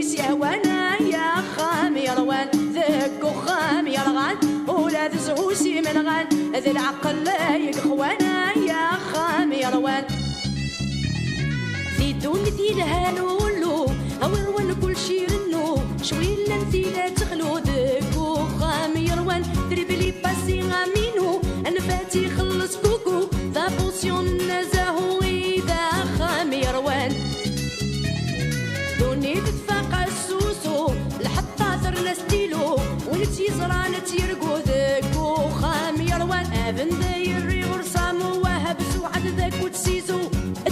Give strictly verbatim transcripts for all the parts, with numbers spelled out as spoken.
s-yehwan, ay axxam yerwan, deg uxxam yerɣan, ula d zzhu s imenɣan, d lɛeqel ay ixwan, ay axxam yerwan. Di ddunit yelhan ullu, awer wan kullec irennu, cwi llan tila texlu, deg uxxam yerwan, tribli pasi aminu, anfat ixelleṣ kuku, d apusyun n azahu i d axxam yerwan. Ddunit tfaq asusu, lḥeṭṭa terna stilu, win tt-yeẓran ad tt-yergu, deg uxxam yerwan. Abendayri ur samu wahab suɛad d akut sizu,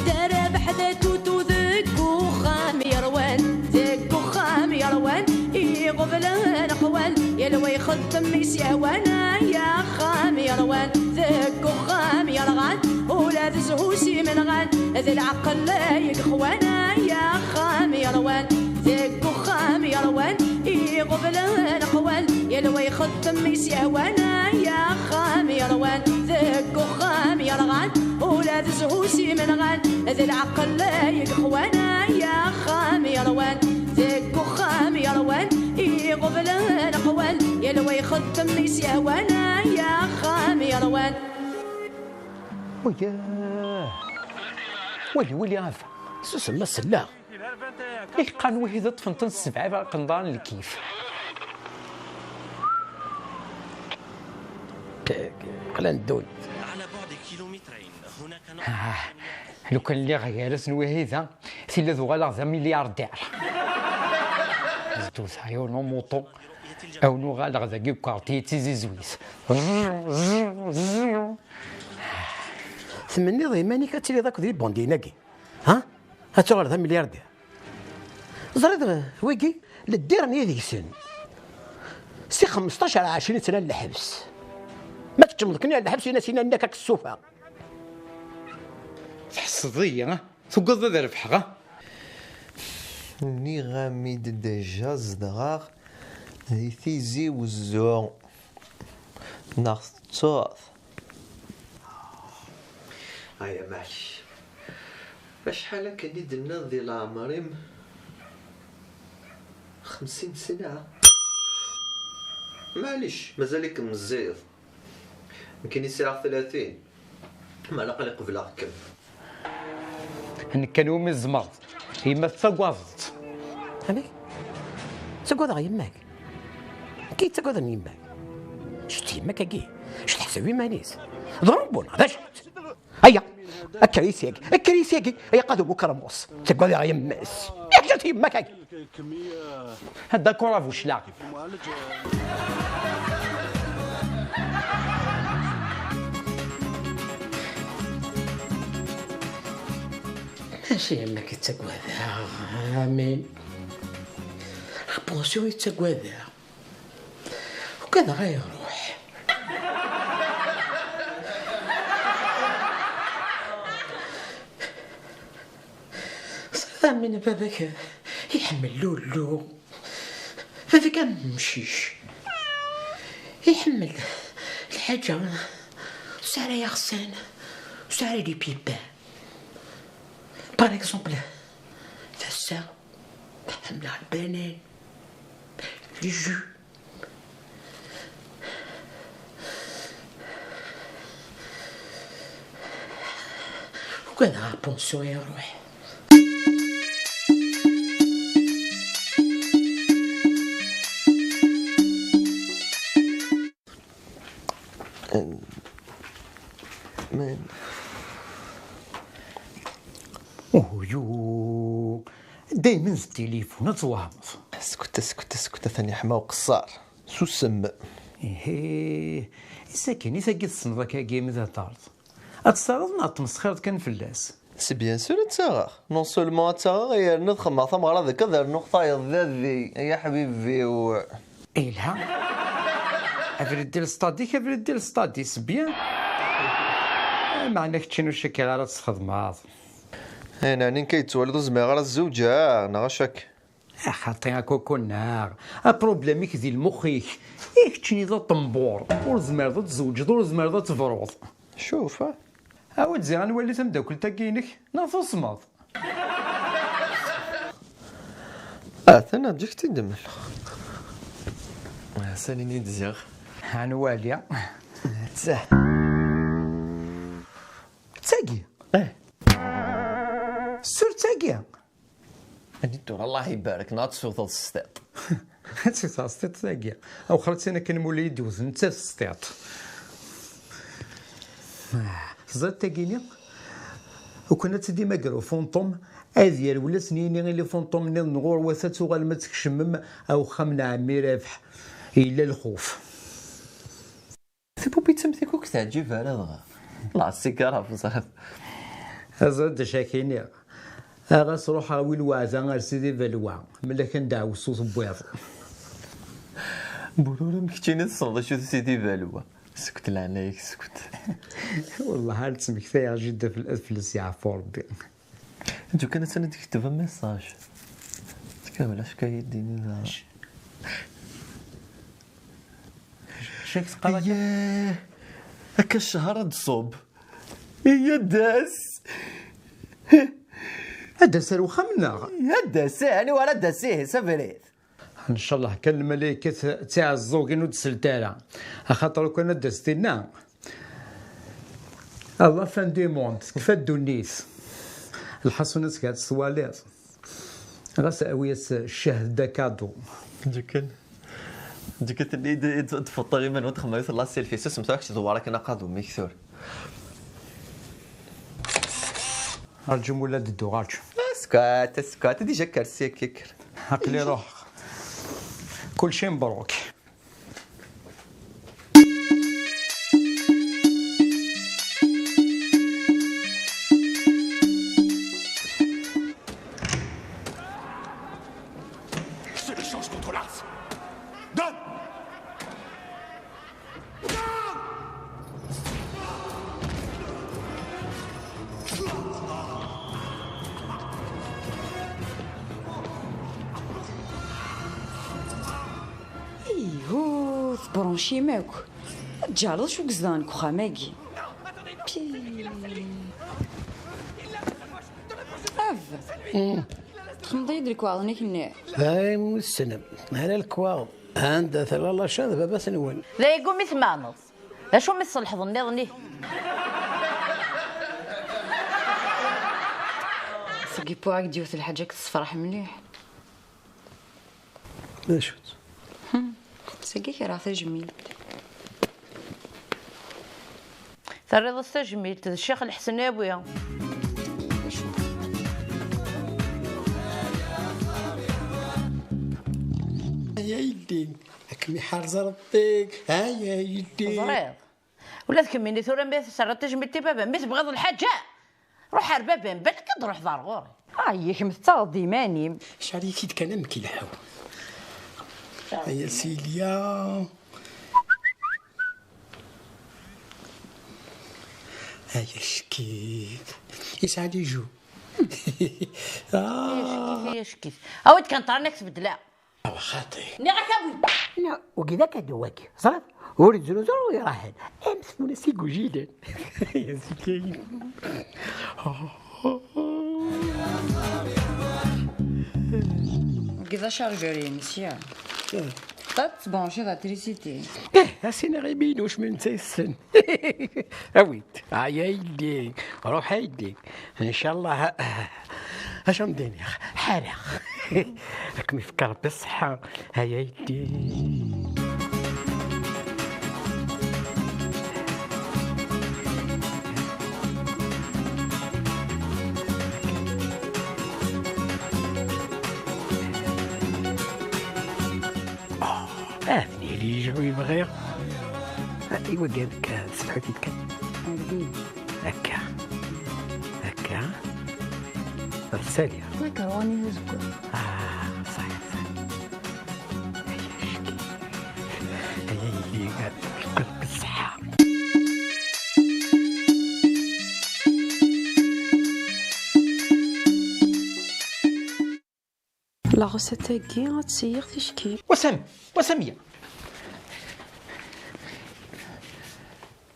darabeḥ d atutu, deg uxxam yerwan. Deg uxxam yerwan, iɣeblan qwan, yal wa ixeddem i s-yehwan, ay axxam yerwan. Deg uxxam yerɣan, ula d zzhu s imenɣan, d lɛeqel ay ixwan, ay axxam yerwan. Deg uxxam yerwan, iɣeblan qwan, yal wa ixeddem i s-yehwan, ay axxam yerwan. Deg uxxam yerɣan, ula d zzhu s imenɣan, d lɛeqel ay ixwan, ay axxam yerwan. Deg uxxam yerwan, iɣeblan qwan, yal wa ixeddem i s-yehwan, ay axxam yerwan. Waya. Wali, wali, ɣef. Susem, ma selleɣ. I yeqqaren wihi d ṭṭfent-ten s sebɛa iqenḍaren n lkif. Qlan ddun. على بعد كيلومترين هناك نهر Ah, lukan lliɣ gar-asen wihi da, tilla d uɣaleɣ d amilyardir. Zdut, ayo, no moto. Aw nuɣaleɣ dagi ukarti Tizi Zwis. Tmenniḍ iman-ik ad tiliḍ akked yibandiyen-agi? Ha? Ad tuɣaleḍ d amilyardir? Ẓriḍ, wigi, leddir n yidegsen si xmesṭac ar ɛecrin sna n lḥebs. Ma tkecmeḍ kan ar lḥebs, ini-as, ini-as nekk ad k-ssufeɣ. Tḥesseḍ-iyi, ha? Tugadeḍ ad rebḥeɣ, ha? Nniɣ-am-id déjà zedɣeɣ di Tizi Wezzu. Neɣ tettuḍ? Aya, maɛlic. Acḥal akken i d-tenniḍ di leɛmer-im? Xemsin sna? Maɛlic, mazal-ikem meẓẓiyeḍ. Nekkini sɛiɣ tlatin. Meɛna aql-i qebleɣ-kem. Nekk kan umi tzemreḍ. Yemma tettagadeḍ-tt. Amek? Ttagadeɣ yemma-k? Nekk i yettagaden yemma-k? Acu-tt yemma-k-agi? Acu teḥseb iman-is? D Ṛebbi neɣ d acu-tt? Aya, akker-iyi syagi, akker-iyi syagi, ay aqadum ukermus. Ttagadeɣ yemma-s. Yak jant yemma-k-agi. D'accord a bu cclaɣ. Mačči am nekk i ttagadeɣ, amin. Apunsyu i ttagadeɣ. Ugadeɣ ad iruḥ. Ẓriɣ amin baba-k iḥemmel lulu. Baba-k am umcic. Iḥemmel lḥaǧa ur tesɛi ara iɣsan, ur tesɛi ara les pépins. Par exemple, d ass-a, ḥemmleɣ lbanan, les jus. Ugadeɣ apunsyu iruḥ. Man. Uyu. Daymen s tilifun, ad twehmeḍ. Sket, sket, sket, atan yeḥma uqeṣṣer. Susem. Ihi, i sakin, i tagi tessneḍ akka imi d-heddreḍ? Ad tt-taɣeḍ neɣ ad tmesxireḍ kan fell-as? C'est bien sûr ad tt-aɣeɣ. Non seulement ad tt-aɣeɣ, yerna ad xedmeɣ tameɣra deg ad rnuɣ tayeḍ dadi, ay aḥbibi-w. Yelha. Abrid di lestad-ik, abrid di lestad-is, bien. Meɛna keččini ur cikkeɣ ara ad txedmeḍ. Ayen ɛni nekk ay yettwaliḍ ur zmireɣ ara ad zewǧeɣ, neɣ acak? A xaṭi a kuku-nneɣ, apṛublem-ik di lmux-ik. I keččini d aṭembur, ur tezmireḍ ad tzewǧeḍ, ur tezmireḍ ad tebruḍ. Cuf, a. Awi-d ziɣ ad nwali tameddakelt-agi-inek, neɣ tusmeḍ? Atan ad k-t-id-mleɣ. Sani-nni-d ziɣ. Ad nwali. D tagi. Eh. Sur tagi. Ad d-tura, Allah ibarek, neɣ ad teswteḍ s tiṭ. Ad teswteḍ s tiṭ tagi. Awexxer ad tin akken muli i d-wten netta s tiṭ. Teẓriḍ tagi-nni? Ukan ad tt-id-imager ufunṭum, ad yerwel ad sen-yini i lifunṭum-nniḍen ɣur-wat ad tuɣalem ad tkecmem a uxxam n ɛemmi Rabeḥ. Yella lxuf. Tibubit am tik ur k-teɛǧib ara dɣa. La, sigara bẓaf. Teẓriḍ d acu ak-iniɣ? Ɣas ruḥ awi lweɛda ar Sidi Balwa, mlak anda ɛwessu tewwiḍ. Burur am keččini tessneḍ acu d Sidi Balwa. Sket leɛnaya-k, sket. Wellah ar d-ttmektayeɣ jidda fel-, ad fell-as yeɛfu Rebbi. Ǧu kan attan ad d-tekteb amessage. Tkabel acu akka yi-d-tini da. Acu ak teqqar akka? Iyyah, akka ccehṛ ad d-ṣub. Iyyah, d-as. Ad d-as ar wexxam-nneɣ? Ad d-as, ih, aniwa ara d-as, ihi, s abrid. Ncallah kan lmalaykat d tiɛeẓẓugin ur d-selt ara. Axaṭer ukan ad d-as-tinna, à la fin du monde, tekfa ddunit. Lḥaṣun ad tga tettwaliḍ. Ɣas awi-as ccahda kadu. Ǧukan. Ǧukan, i d-, i d-, tfeṭṭer iman-nwen, txemmem la selfie. Susem, tura kečč dewwer akken aqadum-ik tura. Rǧu mula d-dduɣ, rǧu. Askwat, askwat, déjà kker sya, kker. Aql-i ruḥeɣ. Kulci mbruk. Je te l'échange contre Lars. Donne. Ihu, tebṛuncim akk. Tǧehleḍ acu yezdeɣen deg uxxam-agi. Pi. Av. Txedmeḍ-iyi-d lekwaɣeḍ-nni kenni. Ay, wissen. Ala lekwaɣeḍ. Anda tella laca d baba-twen? D ayagi umi tmeɛneḍ. D acu mi tṣelḥeḍ nniḍen ihi? Seg ipuɛ-ak-d yiwet lḥaǧa k-tessefraḥ mliḥ. D acu-tt? Sagi kra tajmilt. Terriḍ-as tajmilt d Ccix Lḥesnawi. Ay aydi, ad kem-iḥrez Rebbi. Ay aydi. Teẓriḍ? Ula d kemmini tura mi tesserraḍ tajmilt i baba, mi tebɣiḍ lḥaǧa, ruḥ ar baba-m, balak ad d-ruḥeḍ ar ɣur-i. Ay, kemm tettaɣeḍ-d iman-im. Cɛel-ik-id kan amek ileḥḥu. Ay a Silya. Ay acki. Yesɛa les joues. Ah. Ay acki, ay acki. Awi-d kan ṭarnak tbeddel-aɣ. Awa xaṭi. Nniɣ-ak awi-d. Na, wagi d akadu wagi. Ẓriḍ? Ur yettruẓu ur iraḥen. Am tfunast igujilen. Ay a Silya. Deg d achargeur-ines, ya. Eh. Tettbranchiḍ l'électricité. Eh, a s-iniɣ imi-inu, acmi netta yessen. Awi-d. Ay a yelli. Ruḥ a yelli. Ncallah. Acu am-d-iniɣ? Ḥareɣ. Ad kem-ifk Rebbi ṣṣeḥḥa. Ay a yelli. Ah, ad nili yejɛu i bɣiɣ. Ah, i wagi ad k-, sselḥut-id kan. Akka. Akka. Ad saliɣ. Takerwani d azeggaɣ. Ah, ṣaḥit, ṣaḥit. Ay, acki. Ay, ay, ay, ay, yeqqel d ṣṣeḥḥa. La recette-agi ad tt-iɣ ticki. Wasam, wasam ya.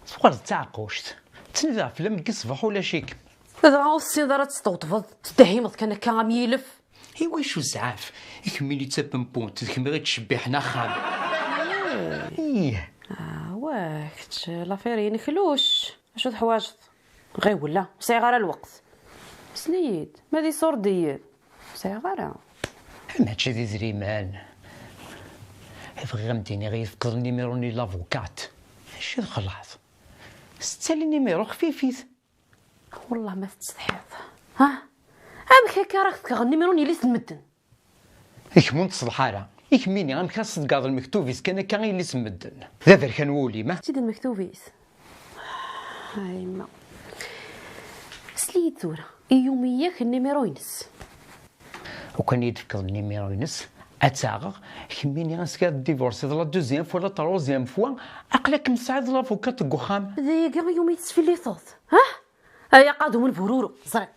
Tuɣaleḍ d taɛeqquct. Ttnadiɣ fell-am deg ṣṣbeḥ ulac-ikem. Dɣa ur tessineḍ ara ad testewṭbeḍ, tettdehhimeḍ kan akka am yilef. Iwacu zzɛaf? I kemmini d tapempunt, d kemm i ɣ-ittcebbiḥen axxam. Ih. Ah, wa, kečč, l'affaire-inek luc. Acu teḥwaǧeḍ? Ɣiwel, ur sɛiɣ ara lweqt. Sel-iyi-d, ma d iṣurdiyen? Ur sɛiɣ ara. Mačči d idrimen. Bɣiɣ a m-d-iniɣ i yi-tefkeḍ nimiru-nni n lavukat. Acu d xlaḍ? Setta nimiru xfifit. Wellah ma tettsetḥiḍ. Ha? Amek akka ara k-fkeɣ nimiru n yelli-s n medden? I kemm ur n-teṣleḥ ara. I kemmini, amek ara s-tgeḍ lmektub-is kan akka i yelli-s n medden? D aberkan wul-im, ah? Mačči d lmektub-is. Ay yemma. Sel-iyi-d tura. I yumi-yak nimiru-ines? Ukan i yi-d-tefkeḍ nimiru-ines, ad tt-aɣeɣ, kemmini ass-a ad divorciḍ la deuxième fois, la troisième fois, aql-akem tesɛiḍ lavukat deg uxxam. D ayagi i yumi tettfilliteḍ, ha? Ay aqadum n bururu, ẓriɣ.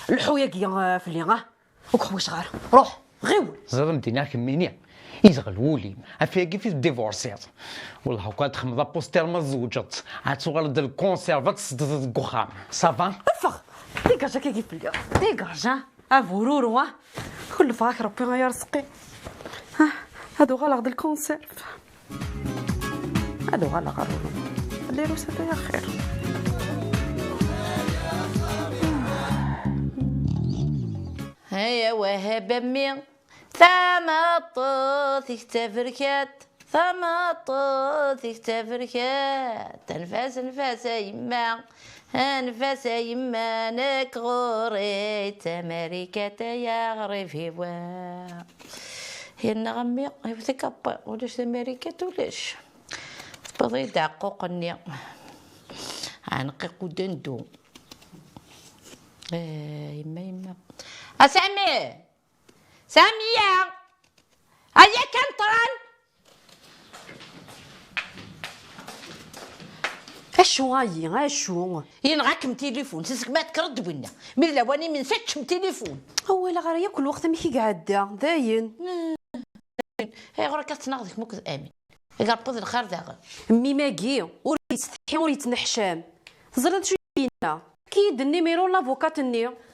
Lḥu yagi, ah, fell-i, ah? Ur k-ḥwajeɣ ara. Ruḥ, ɣiwel. Ẓriɣ m-d-iniɣ kemmini, izɣel wul-im. Ɣef wayagi i t-id-divorciḍ. Wellah, ukan ad txedmeḍ apuster ma tzewǧeḍ, ad tuɣaleḍ d lkunserv, ad tesseddeḍ deg uxxam. Ça va? Ffeɣ! Dégage akka-agi fell-i. Dégage, ah! A bururu, ah! Kullfeɣ-ak Rebbi ay arezqi. Ah, ad uɣaleɣ d lkunserv. Ad uɣaleɣ ɣer Roma. Lirus ata axir. Ay awah a bammi, tameṭṭut-ik d taberkat, tameṭṭut-ik d taberkat, anef-as, anef-as a yemma, anef-as a yemma, nekk ɣur-i d tamarikat ay aɣrib-iw. Yenna a mmi, iwet-ik a ppa, ulac tamarikat, ulac. Tewwiḍ-iyi-d aɛeqquq-nni. Ɛenqiq udendu. Eh, yemma, yemma. A Sami! Samiya! Aya kan ṭran! Acu ayi, acu? Yenɣa-kem tilifun, seg ma tekkreḍ-d winna. Mi d lawan imensi, teččem tilifun. Ur walaɣ ara yakk lweqt amek i iɛedda, dayen. Ayɣer akka tettnaɣ deg-m akked Amin? Igerṭeḍ lxir daɣen. Mmi-magi ur yettsetḥi, ur yettneḥcam. Teẓriḍ acu i d-yenna? Efk-iyi-d nimiru n lavukat-nni.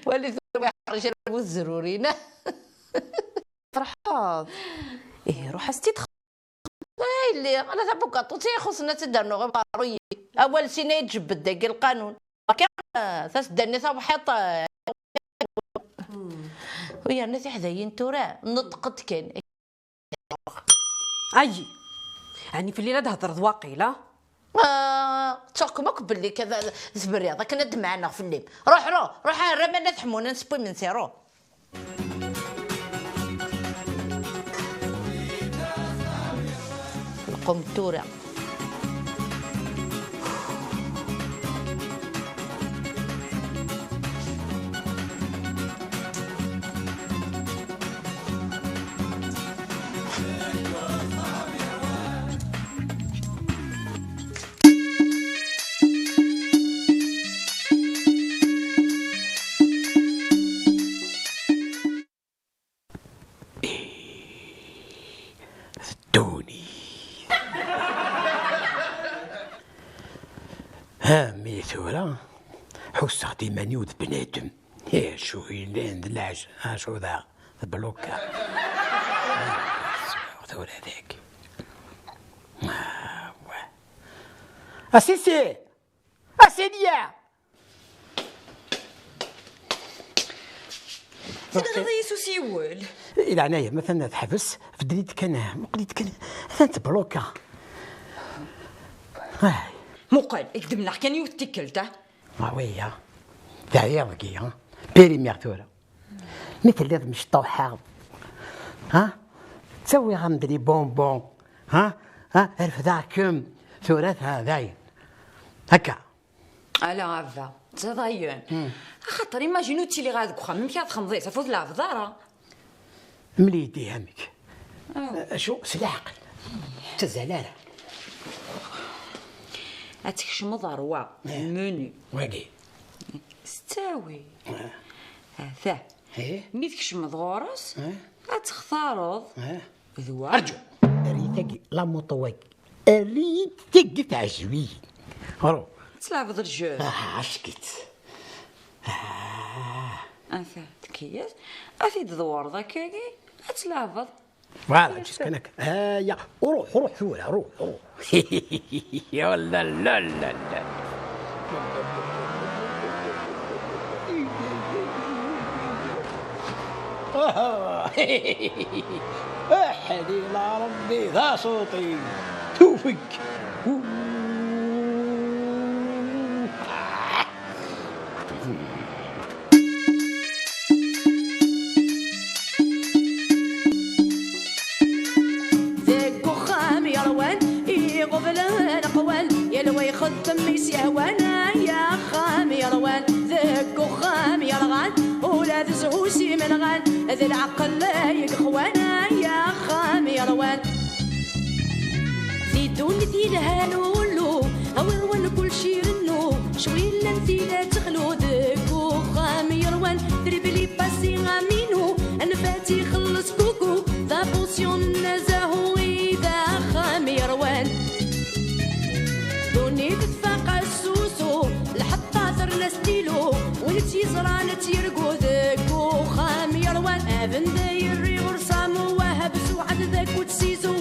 Wali tura ma iḥerrec ara bu tzerrurin. Ferḥeḍ. Ih, ruḥ as-tt-id. Ay lliɣ, ala tabugaṭut i ixuṣṣen ad tt-id-rnuɣ i uqerruy. Awal sin ay d-jebbed dagi lqanun. Akka, tasedda-nni tawḥiḍt, eh, u yerna tiḥdayin tura, neṭqent kan. Ayi, ɛni fell-i la d-thedreḍ waqila? Ah, ttuɣ-kem akk belli ka-, tebriḍ akken ad d-meɛneɣ fell-im. Ruḥ, ruḥ, ruḥ ar Raman At Ḥemmun, ad nseww imensi, ruḥ. Lqum tura. Ih, d ddunit. Ha, mi tura, ḥusseɣ-d iman-iw d bnadem. Acu yellan d lɛej-, acu daɣ, tbluka. Tura dagi. Ah, wa. A Sisi! A Sidi! Tenɣiḍ-iyi s usiwel. I leɛnaya-m, atan teḥbes, beddel-iyi-d kan, muqel-iyi-d kan, atan tbluka. Ah. Muqel, i k-d-mleɣ kan yiwet tikkelt, ah. Ah, oui, ah. Teɛyiḍ deg-i, ah. Périmé tura. Mi telliḍ mecṭuḥeḍ, ha? Ttawiɣ-am-d les bonbons, ha? Ha? Refdeɣ-kem, tura ta-, dayen. Akka. Ala a baba, d taḍayen. Hmm. Axaṭer imagine ur ttiliɣ ara deg uxxam, amek ara txedmeḍ? Ur tafeḍ leɛbed ara. Mel-iyi-d ihi amek. Ah. Acu? S leɛqel. Ur ttazzal ara. Ad tkecmeḍ ɣer wa, eh, menu. Wagi. S ttawil. Eh. Ata. Eh. Mi tkecmeḍ ɣur-s, eh, ad textareḍ. Eh. D wa. Rǧu. Err-iyi tagi, la moto wagi. Err-iyi tagi teɛjeb-iyi. Ru. Ad tleɛbeḍ le jeu. Ah, ack-itt. Ah. Ata tkeyyes, ad t-id-tḍewreḍ akkagi, ad tleɛbeḍ. Voilà, ǧis kan akka. Aya, ruḥ, ruḥ tura, ruḥ, ruḥ. Ya la la la la. Aḥlil a Ṛebbi, d aṣuṭi. Tufeg. Deg uxxam yerwan, iɣublen qwan, yal wa ixeddem i s-yehwan. Ay axxam yerwan, deg uxxam yerɣan, ula d zzhu s imenɣan, d lɛeqel ay yexwan. Ay axxam yerwan. Di ddunit yelhan ullu, awer wan kulci irennu, cwi llan tila texlu. Deg uxxam yerwan, tribli pasi aminu, anfat ixelleṣ kuku, d apusyon n azahu i d axxam yerwan. Ddunit tfaq asusu, lḥeṭṭa terna stilu, win tt-yeẓran ad tt-yergu. Deg uxxam yerwan, abend yerri ɣur-s amuwaheb, sewɛed d akut sizu,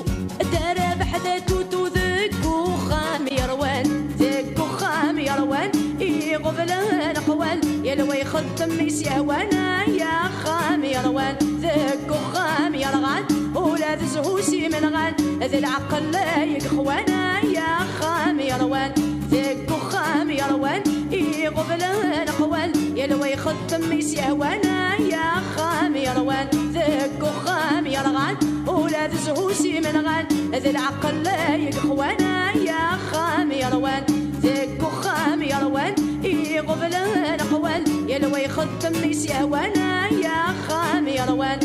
d arabeḥ d atutu. Deg uxxam yerwan, deg uxxam yerwan, iɣublen qwan, yal wa ixeddem i s-yehwan. Ay axxam yerwan, deg uxxam yerɣan, ula d zzhu s imenɣan, d lɛeqel ay yexwan. Ay axxam yerwan, deg uxxam yerwan, iɣublen qwan, yal wa ixeddem i s-yehwan. Ay axxam yerwan, deg uxxam yerɣan, ula d zzhu s imenɣan, d lɛeqel ay yexwan. Ay axxam yerwan, deg uxxam yerwan, iɣublen qwan, yal wa ixeddem i s-yehwan. Ay axxam yerwan.